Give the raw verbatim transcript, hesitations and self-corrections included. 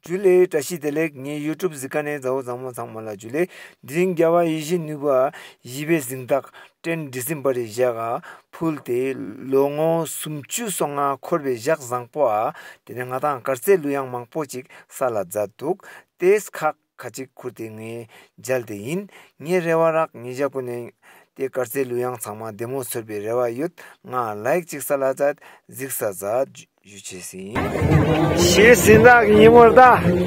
ཇུ་ལེ། བཀྲ་ཤིས་བདེ་ལེགས། ངའི་ཡུ་ཊུབ་གཟིགས་མཁན་ནས་མཛའ་བོ་བཟང་མོ་ཚང་མ་ལ་ཇུ་ལེ། འདི་རིང་རྒྱལ་བ་ཡིད་བཞིན་ནོར་བུ་བཞི་པའི་གཟེངས་རྟགས་ཏེན་ཌི་སེམ་བར་རེ་བཞག་ག་ཕུལ་ཏེ་ལོ་ངོ་སུམ་ཅུ་སོ་ལྔ་འཁོར་བའི་ཞག་བཟང་པོ་ཨ། དེ་ནས་ང་དང་དཀར་རྩེ་གླུ་དབྱངས་མང་པོ་ཅིག་ས་ལ་མཛད་འདུག་དེས་ཁག་ཁ་ཅིག་ཁུར་ཏེ་ངས་མཇལ་ཏེ་ཡིན། ངའི་རེ་བ་རག་ཉིན་ཞག་ཀུན་ནས་དེ་དཀར་རྩེ་གླུ་དབྱངས་ཚང་མ་བདེ་མོ་ཚོར་བའི་རེ་བ་ཡོད། ང་ལའིཀ་ཅིག་ས་ལ་མཛད་གཟིགས་ས་མཛད། ཞུ་ཆེ་སིན། ཞེས་སིན་དག་ཉིན་མོར་ད།